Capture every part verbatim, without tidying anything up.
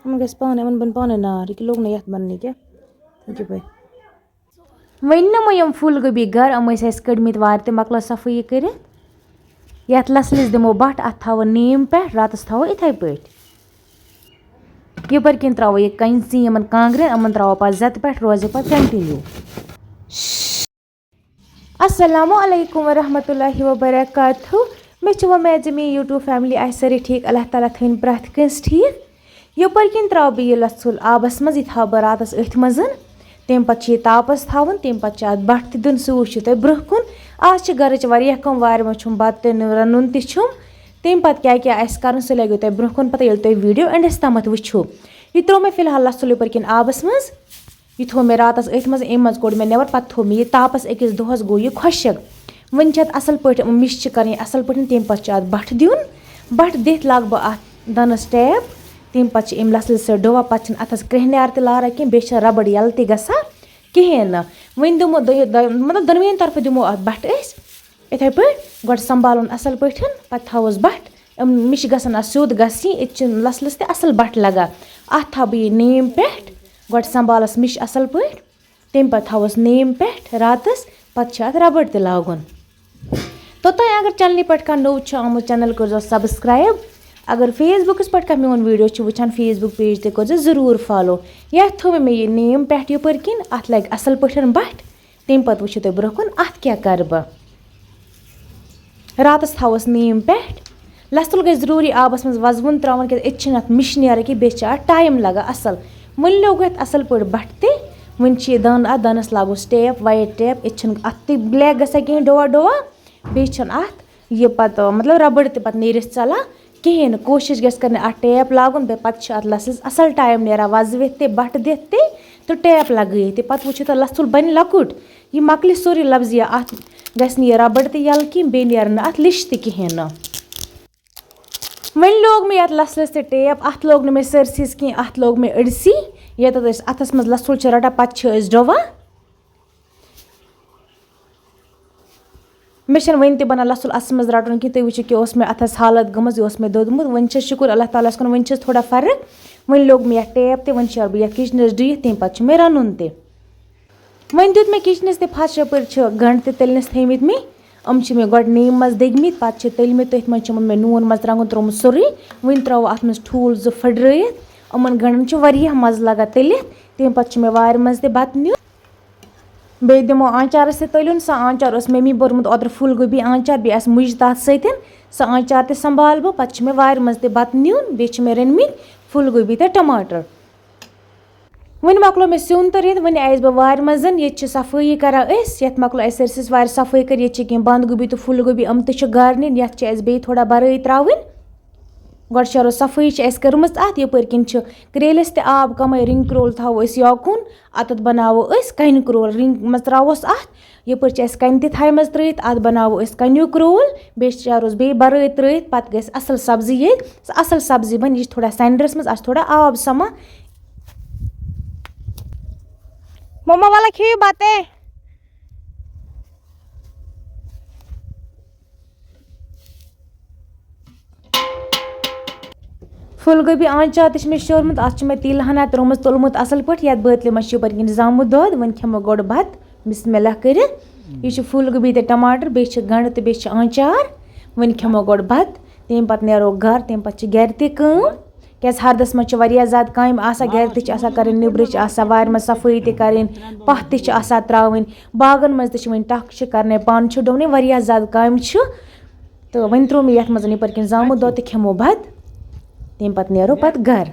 یِمن گژھِ پانہٕ، یِمن بَنہِ پانَے نار، یہِ کیٛاہ لوٚگ نہٕ یَتھ بَننہِ کیٛاہ؟ یہِ کیٛاہ پَے؟ وۄنۍ نِمو یِم پھوٗل گوبی گَرٕ، یِم ٲسۍ اَسہِ کٔڑمٕتۍ وارِ تہٕ مۄکلٲو صفٲیی کٔرِتھ۔ یَتھ لَسلِس دِمو بَٹھ، اَتھ تھاوو نیم پٮ۪ٹھ، راتَس تھاوو یِتھَے پٲٹھۍ۔ یَپٲرۍ کِنۍ ترٛاوو یہِ کَنہِ ژِنۍ یِمَن کانٛگرٮ۪ن، یِمَن ترٛاوو پَتہٕ زَتہٕ پٮ۪ٹھ، روزِ پَتہٕ continue۔ السلام علیکم ورحمۃ اللہ وبرکاتہ۔ مےٚ چھِ وۄمید زِ میٛٲنۍ YouTube family آسہِ سٲرٕے ٹھیٖک۔ اللہ تعالیٰ تھٲیِن پرٛٮ۪تھ کٲنٛسہِ ٹھیٖک۔ یَپٲرۍ کِنۍ ترٛاوٕ بہٕ یہِ لَژھُل آبَس منٛز، یہِ تھاوٕ بہٕ راتَس أتھۍ منٛز۔ تَمہِ پَتہٕ چھِ یہِ تاپَس تھاوُن، تَمہِ پَتہٕ چھِ اَتھ بَٹھ تہِ دیُن، سُہ وٕچھِو تُہۍ برٛونٛہہ کُن۔ آز چھِ گَرٕچ واریاہ کٲم، وارِ منٛز چھُم بَتہٕ تہِ نیران، نُن تہِ چھُم۔ تَمہِ پَتہٕ کیٛاہ کیٛاہ آسہِ کَرُن، سُہ لَگیو تۄہہِ برٛونٛہہ کُن پَتہ، ییٚلہِ تُہۍ video endس تامَتھ وٕچھِو۔ یہِ ترٛوو مےٚ فی الحال لَژھُل یَپٲرۍ کِنۍ آبَس منٛز۔ یہِ تھوٚو مےٚ راتَس أتھۍ منٛز، اَمہِ منٛز کوٚڑ مےٚ نٮ۪بَر، پَتہٕ تھوٚو مےٚ یہِ تاپَس، أکِس دۄہَس گوٚو یہِ خۄشٕک۔ وۄنۍ چھِ اَتھ اَصٕل پٲٹھۍ، مِش چھِ کَرٕنۍ اَصٕل پٲٹھۍ، تَمہِ پَتہٕ چھُ اَتھ بَٹھ دیُن۔ بَٹھ دِتھ لاگہٕ بہٕ اَتھ دَنَس ٹیپ، تَمہِ پَتہٕ چھِ اَمہِ لَسلہِ سۭتۍ ڈُوان، پَتہٕ چھِنہٕ اَتھَس کرٛیٚہنیار تہِ لاران کینٛہہ، بیٚیہِ چھِ رَبڑ یَلہٕ تہِ گژھان کِہیٖنۍ نہٕ۔ وۄنۍ دِمو دۄیو، دۄ-، مطلب، دۄنوٕنی طرفہٕ دِمو اَتھ بَٹھ أسۍ۔ یِتھَے پٲٹھۍ گۄڈٕ سنٛبھالُن اَصٕل پٲٹھۍ، پَتہٕ تھاووس بَٹھ۔ یِم مِش گژھن اَتھ سیوٚد گژھٕنۍ، ییٚتہِ چھِ لَسلَس تہِ اَصٕل بَٹھ لَگان۔ اَتھ تھاوٕ بہٕ یہِ نیم پٮ۪ٹھ، گۄڈٕ سنٛبھالَس مِش اَصٕل پٲٹھۍ، تَمہِ پَتہٕ تھاووس نیم پٮ۪ٹھ راتَس، پَتہٕ چھِ اَتھ رَبڑ تہِ لاگُن۔ توٚتام اگر چَنلہِ پٮ۪ٹھ کانٛہہ نوٚو چھُ آمُت، channel کٔرۍزیو subscribe۔ اگر Facebookس پٮ۪ٹھ کانٛہہ میون video چھُ وٕچھان، Facebook page تہِ کٔرۍزیو ضروٗر follow۔ یَتھ تھوٚو مےٚ یہِ نیم پٮ۪ٹھ یَپٲرۍ کِنۍ، اَتھ لَگہِ اَصٕل پٲٹھۍ بَٹھ۔ تَمہِ پَتہٕ وٕچھِو تُہۍ برٛونٛہہ کُن اَتھ کیٛاہ کَرٕ بہٕ۔ راتَس تھاووس نیم پٮ۪ٹھ۔ لَژھُل گژھِ ضروٗری آبَس منٛز وَزوُن ترٛاوُن، کیٛازِ أتۍ چھِنہٕ اَتھ مِش نیران کینٛہہ، بیٚیہِ چھِ اَتھ time لَگان اَصٕل۔ وۄنۍ لوٚگ اَتھ اَصٕل پٲٹھۍ بَٹھ تہِ۔ وۄنۍ چھِ یہِ دَن اَتھ، دَنَس لاگوس ٹیپ، white ٹیپ۔ أتۍ چھِنہٕ اَتھ تہِ black گژھان کِہیٖنۍ، ڈُوا ڈُوا۔ بیٚیہِ چھِنہٕ اَتھ یہِ پَتہٕ، مطلب، رَبڑ تہِ پَتہٕ نیٖرِتھ ژَلان کِہیٖنۍ نہٕ۔ کوٗشِش گژھِ کَرٕنۍ اَتھ ٹیپ لاگُن، بیٚیہِ پَتہٕ چھِ اَتھ لَژھلِس اَصٕل time نیران وَزوِتھ تہِ، بَٹھ دِتھ تہِ تہٕ ٹیپ لَگٲیِتھ تہِ۔ پَتہٕ وٕچھِو تُہۍ، لَژھُل بَنہِ لۄکُٹ۔ یہِ مۄکلہِ سورُے لفظیہ، اَتھ گژھِ نہٕ یہِ رَبڑ تہِ یَلہٕ کِہیٖنۍ، بیٚیہِ نیرَن نہٕ اَتھ لِش تہِ کِہیٖنۍ نہٕ۔ وۄنۍ لوگ مےٚ یَتھ لَژھلِس تہِ ٹیپ، اَتھ لوگ نہٕ مےٚ سٲرسٕے کِہیٖنۍ، اَتھ لوگ مےٚ أڑسٕے۔ ییٚتٮ۪تھ أسۍ اَتھَس منٛز لَژھُل چھِ رَٹان، پَتہٕ چھِ أسۍ ڈُوان۔ مےٚ چھَنہٕ وٕنہِ تہِ بَنان لَژھُل اَتھَس منٛز رَٹُن کینٛہہ۔ تُہۍ وٕچھِو کہِ اوس مےٚ اَتھَس حالت گٔمٕژ، یہِ اوس مےٚ دوٚدمُت۔ وۄنۍ چھَس شُکُر اللہ تعالیٰ ہَس کُن، وۄنۍ چھَس تھوڑا فرق۔ وۄنۍ لوگ مےٚ یَتھ ٹیپ تہِ، وۄنۍ شیرٕ بہٕ یَتھ کِچنَس ڈُیِتھ، تَمہِ پَتہٕ چھُ مےٚ رَنُن تہِ۔ وۄنۍ دیُت مےٚ کِچنَس تہِ پھَش، یَپٲرۍ چھِ گَنٛڈٕ تہِ تٔلنِس تھٲیمٕتۍ مےٚ۔ یِم چھِ مےٚ گۄڈٕ نیم منٛز دٔگمٕتۍ، پَتہٕ چھِ تٔلمٕتۍ، تٔتھۍ منٛز چھُ یِمَن مےٚ نوٗن مَرژٕوانٛگُن ترٛوومُت سورُے۔ وۄنۍ ترٛاوٕ اَتھ منٛز ٹھوٗل زٕ پھٕٹرٲیِتھ۔ یِمَن گَنٛڈَن چھُ واریاہ مَزٕ لَگان تٔلِتھ۔ تَمہِ پَتہٕ چھُ مےٚ وارِ منٛز تہِ بَتہٕ نیُن۔ بیٚیہِ دِمو آنچارَس تہِ تٔلیُن۔ سُہ آنچار اوس مٔمی بوٚرمُت اوترٕ پھوٗل گوبی آنچار، بیٚیہِ آسہِ مُجہِ تَتھ سۭتۍ۔ سُہ آنچار تہِ سنٛبھالہٕ بہٕ۔ پَتہٕ چھِ مےٚ وارِ منٛز تہِ بَتہٕ نیُن۔ بیٚیہِ چھِ مےٚ رٔنۍمٕتۍ پھوٗل گوبی تہٕ ٹماٹر۔ وۄنۍ مۄکلو مےٚ سیُن تہٕ رٔنِتھ، وۄنۍ آیَس بہٕ وارِ منٛز۔ ییٚتہِ چھِ صفٲیی کَران أسۍ، یَتھ مۄکلو اَسہِ سٲرسٕے وارِ صفٲیی کٔرِتھ۔ ییٚتہِ چھِ کینٛہہ بنٛد گوبی تہٕ پھوٗل گوبی، یِم تہِ چھِ گارنِنٛگ۔ یَتھ چھِ اَسہِ بیٚیہِ تھوڑا بَرٲے ترٛاوٕنۍ۔ گۄڈٕ شیرو، صفٲیی چھِ اَسہِ کٔرمٕژ اَتھ۔ یَپٲرۍ کِنۍ چھِ کرٛیلِس تہِ آب کَمٕے، رِنٛگ کرٛول تھاوو أسۍ یوکُن، اَتَتھ بَناوو أسۍ کَنہِ کرٛول۔ رِنٛگ منٛز ترٛاووس اَتھ۔ یَپٲرۍ چھِ اَسہِ کَنہِ تہِ تھایمَژٕ ترٛٲیِتھ، اَتھ بَناوو أسۍ کَنیوٗ کرٛول، بیٚیہِ شیروس بیٚیہِ بَرٲے ترٛٲیِتھ، پَتہٕ گژھِ اَصٕل سبزی ییٚتہِ۔ سۄ اَصٕل سبزی بَنہِ، یہِ چھِ تھوڑا سٮ۪نٛٹَرَس منٛز، اَتھ چھِ تھوڑا آب سَمان۔ مما، وَلہٕ کھیٚیِو بَتہٕ۔ پھوٗل گوبی آنچار تہِ چھُ مےٚ شیوٗرمُت، اَتھ چھُ مےٚ تیٖل ہنا ترٛوومُت، تُلمُت اَصٕل پٲٹھۍ۔ یَتھ بٲتلہِ منٛز چھُ یَپٲرۍ کِنۍ زامُت دۄد۔ وۄنۍ کھٮ۪مو گۄڈٕ بَتہٕ۔ بِسمِ اللہ کٔرِتھ۔ یہِ چھُ پھوٗل گوبی تہٕ ٹماٹر، بیٚیہِ چھِ گَنٛڈٕ تہٕ بیٚیہِ چھِ آنچار۔ وۄنۍ کھٮ۪مو گۄڈٕ بَتہٕ، تَمہِ پَتہٕ نیرو گَرٕ، تَمہِ پَتہٕ چھِ گَرِ تہِ کٲم۔ کیٛازِ ہَردَس منٛز چھِ واریاہ زیادٕ کامہِ آسان، گَرِ تہِ چھِ آسان کَرٕنۍ، نیٚبرٕ چھِ آسان، وارِ منٛز صفٲیی تہِ کَرٕنۍ، پَہہ تہِ چھِ آسان ترٛاوٕنۍ، باغَن منٛز تہِ چھِ وۄنۍ ٹَکھ چھِ کَرنَے، پَن چھُ ڈُونٕے، واریاہ زیادٕ کامہِ چھِ۔ تہٕ وۄنۍ ترٛوو مےٚ یَتھ منٛز یَپٲرۍ کِنۍ زامُت دۄد تہٕ کھٮ۪مو بَتہٕ، تَمہِ پَتہٕ نیرو پَتہٕ گَرٕ۔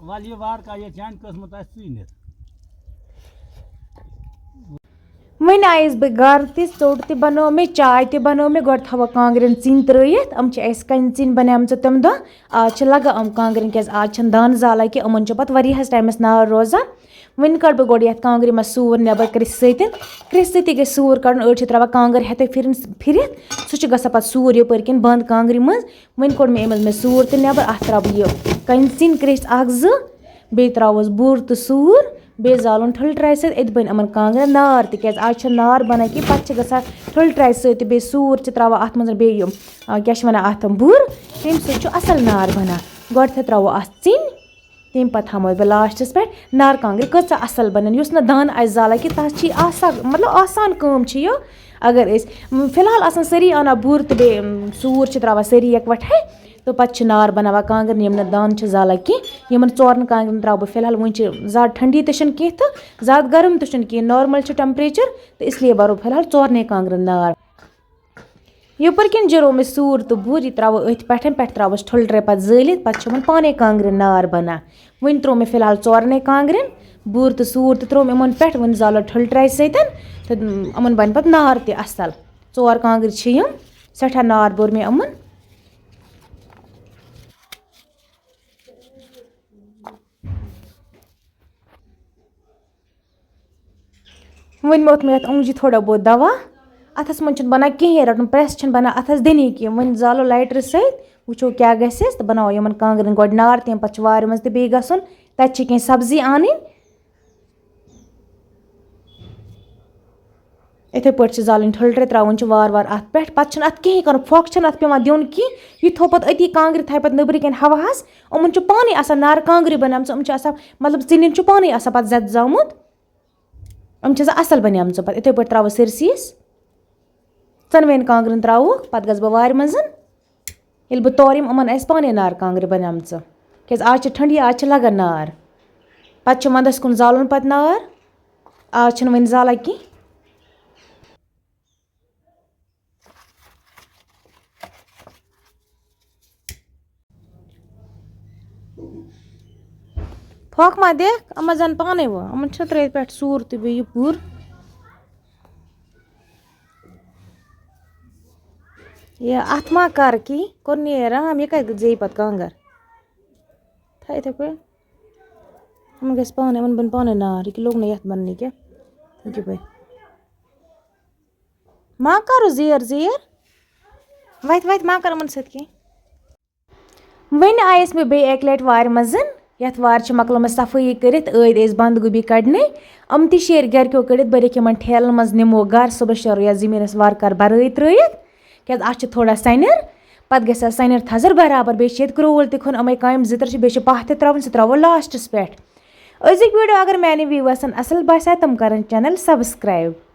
وَلہٕ یہِ وارٕ کارٕ، ییٚلہِ چانہِ قٕسمَت آسہِ سُے نِتھ۔ وۄنۍ آیَس بہٕ گَرٕ تہِ، ژوٚٹ تہِ بَنٲو مےٚ، چاے تہِ بَنٲو مےٚ۔ گۄڈٕ تھاوو کانٛگرٮ۪ن ژِنۍ ترٛٲیِتھ، یِم چھِ اَسہِ کَنہِ ژِنۍ بَنیمژٕ تَمہِ دۄہ۔ آز چھِ لَگان یِم کانٛگرٮ۪ن، کیٛازِ آز چھَنہٕ دانہٕ زالان کینٛہہ، یِمَن چھُ پَتہٕ واریاہَس ٹایمَس نار روزان۔ وۄنۍ کَڑٕ بہٕ گۄڈٕ یَتھ کانٛگرِ منٛز سوٗر نٮ۪بَر کٔرِتھ سۭتۍ۔ کرٛٮ۪کھ سۭتی گژھِ سوٗر کَڑُن، أڑۍ چھِ ترٛاوان کانٛگٕر ہٮ۪تھٕے پھِرِن-، پھِرِتھ، سُہ چھُ گژھان پَتہٕ سوٗر یَپٲرۍ کِنۍ بنٛد کانٛگرِ منٛز۔ وۄنۍ کوٚڑ مےٚ اَمہِ منٛز مےٚ سوٗر تہٕ نٮ۪بَر، اَتھ ترٛاوٕ بہٕ یہِ کَنہِ ژِنۍ کرٛیٚچھ اَکھ زٕ، بیٚیہِ ترٛاووس بُر تہٕ سوٗر، بیٚیہِ زالُن ٹھُلہٕ ترٛایہِ سۭتۍ، أتۍ بَنہِ یِمَن کانٛگرٮ۪ن نار، تِکیٛازِ آز چھَنہٕ نار بَنان کینٛہہ، پَتہٕ چھِ گژھان ٹھُلہٕ ترٛایہِ سۭتۍ تہٕ بیٚیہِ سوٗر چھِ ترٛاوان اَتھ منٛز، بیٚیہِ یِم، آ، کیٛاہ چھِ وَنان اَتھ، بُر، تَمہِ سۭتۍ چھُ اَصٕل نار بَنان۔ گۄڈٕ تھَے ترٛاوو اَتھ ژِنۍ، تَمہِ پَتہٕ ہاوہو بہٕ لاسٹَس پٮ۪ٹھ نار کانٛگرِ کۭژاہ اَصٕل بَنَن۔ یُس نہٕ دانہٕ آسہِ زالان کینٛہہ، تَتھ چھِ یہِ آسان، مطلب، آسان کٲم چھِ یہِ۔ اگر أسۍ، م، فی الحال آسان سٲری اَنان بُر تہٕ بیٚیہِ، م، سوٗر چھِ ترٛاوان سٲری یَکوَٹھَے، تہٕ پَتہٕ چھِ نار بَناوان کانٛگرٮ۪ن، یِم نہٕ دانہٕ چھِ زالان کینٛہہ۔ یِمَن ژورَن کانٛگرٮ۪ن ترٛاوٕ بہٕ فی الحال، وٕنہِ چھِ زیادٕ ٹھنٛڈی تہِ چھَنہٕ کینٛہہ تہٕ زیادٕ گرم تہِ چھُنہٕ کینٛہہ، نارمَل چھُ temperature، تہٕ اِسلیے بَرو فی الحال ژورنٕے کانٛگرٮ۪ن نار۔ یپٲرۍ کِنۍ جِرو مےٚ سوٗر تہٕ بُر، یہِ ترٛاوو أتھۍ پٮ۪ٹھ، پٮ۪ٹھٕ ترٛاووس ٹھُلہٕ ٹرٛے پَتہٕ زٲلِتھ، پَتہٕ چھِ یِمَن پانَے کانٛگرِ نار بَنان۔ وٕنہِ ترٛوو مےٚ فی الحال ژورنٕے کانٛگرٮ۪ن، بُر تہٕ سوٗر تہِ ترٛوو مےٚ یِمَن پٮ۪ٹھ، وٕنہِ زالو ٹھُلہٕ ٹرٛے سۭتۍ، تہٕ یِمَن بَنہِ پَتہٕ نار تہِ اَصٕل۔ ژور کانٛگرِ چھِ یِم، سٮ۪ٹھاہ نار بوٚر مےٚ یِمَن۔ وۄنۍ موٚتھ مےٚ یَتھ اوٚنٛگجہِ تھوڑا بہت دوا۔ اَتھَس منٛز چھُنہٕ بَنان کِہیٖنۍ رَٹُن، press چھِنہٕ بَنان اَتھَس دِنی کینٛہہ۔ وۄنۍ زالو lighter سۭتۍ، وٕچھو کیٛاہ گژھٮ۪س تہٕ بَناوو یِمَن کانٛگرٮ۪ن گۄڈٕ نار، تَمہِ پَتہٕ چھُ وارِ منٛز تہِ بیٚیہِ گژھُن، تَتہِ چھِ کینٛہہ سبزی اَنٕنۍ۔ یِتھَے پٲٹھۍ چھِ زالٕنۍ ٹھُلہٕ ٹرٛے، ترٛاوُن چھُ وارٕ وارٕ اَتھ پٮ۪ٹھ۔ پَتہٕ چھُنہٕ اَتھ کِہیٖنۍ کَرُن، پھۄکھ چھَنہٕ اَتھ پٮ۪وان دیُن کینٛہہ۔ یہِ تھوٚو پَتہٕ أتی کانٛگرِ تھایہِ پَتہٕ نٮ۪برٕ کَنۍ ہَوہَس۔ یِمَن چھُ پانَے آسان نارٕ کانٛگرِ بَنیمژٕ، یِم چھِ آسان، مطلب، ژِنٮ۪ن چھُ پانَے آسان پَتہٕ زَدٕ زامُت۔ یِم چھِ آسان اَصٕل بَنیمژٕ۔ پَتہٕ یِتھَے پٲٹھۍ ترٛاوو سٲرسٕے أسۍ۔ ژۄنوٕنۍ کانٛگرٮ۪ن ترٛاووکھ، پَتہٕ گژھٕ بہٕ وارِ منٛز۔ ییٚلہِ بہٕ تورٕ یِمہٕ، یِمَن آسہِ پانَے نارٕ کانٛگرِ بَنیمژٕ۔ کیٛازِ آز چھِ ٹھنٛڈی، آز چھِ لَگان نار۔ پَتہٕ چھُ وَنٛدَس کُن زالُن پَتہٕ نار۔ آز چھِنہٕ وۄنۍ زالان کینٛہہ۔ پھۄکھ ما دِکھ؟ یِمَن زَن پانَے وۄنۍ۔ یِمَن چھِ ترٛٲوِتھ پٮ۪ٹھ سوٗر تہٕ بیٚیہِ یہِ پوٗر۔ یہِ اَتھ ما کَر کی؟ کوٚر نیر رام، یہِ کَتہِ زیٚیہِ پَتہٕ کانٛگٕر؟ تھاو یِتھَے پٲٹھۍ۔ یِمَن گژھِ پانَے، یِمَن بَنہِ پانَے نار۔ یہِ کہِ لوٚگ نہٕ یَتھ بَننہِ کینٛہہ۔ یِتھَے پٲٹھۍ۔ ما کَرو زیر زیر۔ وَتھِ وَتھِ ما کَر یِمَن سۭتۍ کینٛہہ۔ وۄنۍ آیَس بہٕ بیٚیہِ اَکہِ لَٹہِ وارِ منٛز۔ یَتھ وارِ چھِ مۄکلٲمٕژ صفٲیی کٔرِتھ، ٲدۍ ٲسۍ بنٛد گوٗبی کَڑنَے۔ یِم تہِ شیرۍ گَرِکیو کٔڑِتھ، بٔرِکھ یِمَن ٹھیلَن منٛز نِمو گَرٕ۔ صُبحَس شیرو یَتھ زٔمیٖنَس وارٕ کارٕ بَرٲے ترٛٲیِتھ، کیٛازِ اَتھ چھِ تھوڑا سَنٮ۪ر۔ پَتہٕ گژھِ اَتھ سَنٮ۪ر تھَزَر برابر۔ بیٚیہِ چھِ ییٚتہِ کرٛول تہِ کھیوٚن، یِمَے کامہِ زٕ ترٛےٚ چھِ، بیٚیہِ چھِ پاہ تہِ ترٛاوُن، سُہ ترٛاوو لاسٹَس پٮ۪ٹھ۔ أزیُک video اگر میٛانہِ viewersَن اَصٕل باسیٛو، تِم کَرَن channel subscribe۔